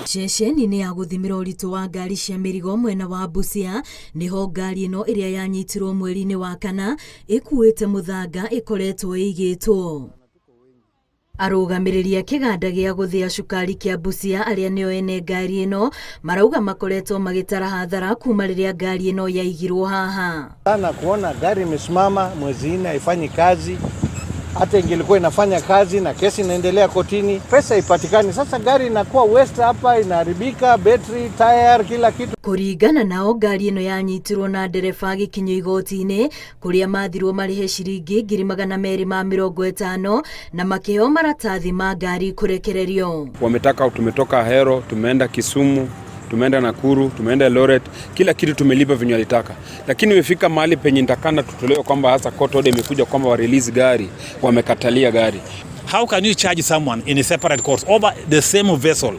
Ceceni-inĩ ya gũthimĩra ũritũ wa ngari cia mĩrigo mwena wa Busia nĩho ngari ĩno ĩrĩa yanyitirwo mweri-inĩ wa kana ĩkuĩte mũthanga ĩkoretwo ĩigĩtwo. Arũgamĩrĩri a kĩganda gĩa gũthĩa cukari kĩa Busia arĩa nĩo ene ngari ĩno marauga makoretwo magĩtara hathara kuma rĩrĩa ngari ĩno yaigirwo haha. Sana kuona gari imesimama mwezi nne haifanyi kazi, hata ingelikuwa inafanya kazi na kesi inaendelea kotini, pesa ipatikani. Sasa gari inakuwa waste hapa, inaharibika, betri, tire, kila kitu. Kũringana nao ngari ĩno yanyitirwo na ndereba agĩkinyio igoti-inĩ kũrĩa mathirwo marĩhe ciringi 250,000 na makĩheo maratathi ma ngari kũrekererio. Wametaka, tumetoka Ahero, tumeenda Kisumu, tumeenda Nakuru, tumeenda Eldoret, kila kitu tumelipa venye walitaka, lakini imefika mahali penye nitakana tutolewe kwamba hasa court order imekuja kwamba wa release gari, wamekatalia gari. How can you charge someone in a separate court over the same vessel?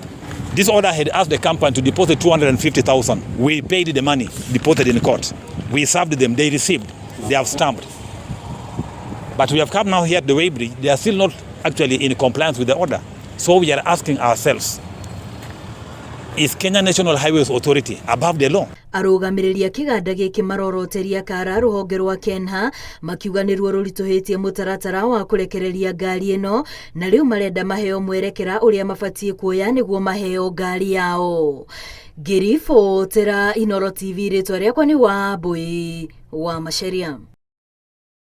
This order had asked the company to deposit 250,000. We paid the money, deposited in court. We served them, they received, they have stamped. But we have come now here at the weighbridge, they are still not actually in compliance with the order. So we are asking ourselves, is Kenya National Highways Authority above the law? Arũgamĩrĩri a kĩganda gĩkĩ maroroteria kara rũhonge rwa KENHA makiuga nĩruo rũritũhĩtie mũtaratara wa kũrekereria ngari ĩno na rĩu marenda maheo mwerekera ũrĩa mabatiĩ kuoya nĩguo maheo ngari yao. Ngĩribotera Inooro TV, rĩtwa rĩakwa nĩ Wambui wa Macharia.